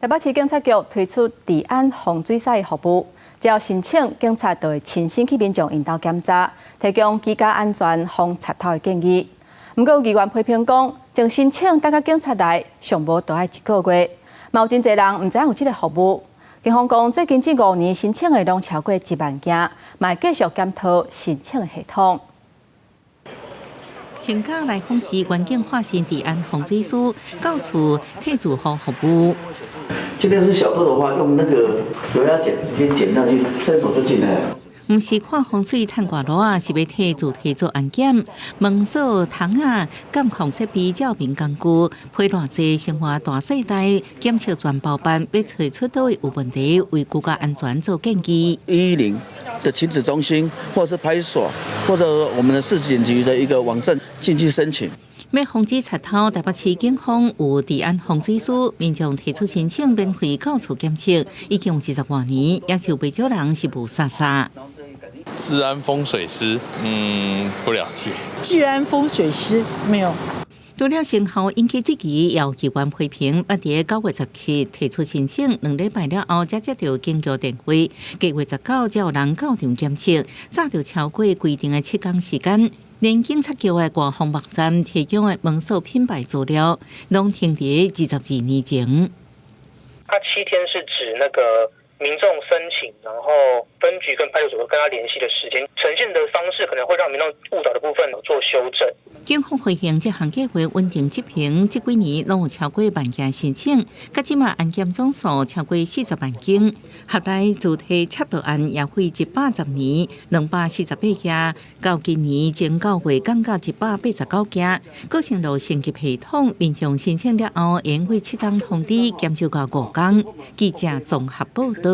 台北市警察局推出治安防水師的服務，只要申請，警察就會親身去民眾𪜶兜檢查，提供居家安全防賊偷的建議。毋過有議員批評講，從申請等到警察來，上無都愛一個月，嘛有真濟人毋知影有這个服務。警方講，最近這5年申請的攏超過1萬件，嘛會繼續檢討申請系統。請假來訪時，員警化身治安防水師，到厝替住戶服務。這邊是小偷的話，用那個油壓剪直接剪上去，伸手就進來了。毋是看風水趁外路啊，是欲替住戶做安檢、門鎖、窗仔、監控設備、照明工具，批偌濟生活大細代檢測全包辦，欲揣出佗位有問題，為國家安全做建議。 110的情指中心，或者是派出所，或者我們的市警局的一個網站進去申請。欲防止賊偷，台北市警方有治安防水師，民眾提出申請免費到厝檢測，已經有20外年，也是有袂少人是霧煞煞。治安風水師，不了解。治安風水師沒有。除了成效引起質疑，也有議員批評，捌佇9月17提出申請，2禮拜了後才接到警局電話，9月19才有人到場檢測，早就超過規定的7天時間。連警察局的官方網站提供的門鎖品牌資料，攏停佇22年前。他7天是指那個民眾申請，然後分局跟派出所跟他聯繫的時間，呈現的方式可能會讓民眾誤導的部分做修正。警方回應，這項計劃穩定執行，這幾年攏有超過萬件申請，佮這馬安檢總數超過40萬件，合內自提竊盜案也費110年，248件，到今年前9月降到189件。閣上路升級系統，民眾申請了後，會用7天通知，減少到5天。記者綜合報導。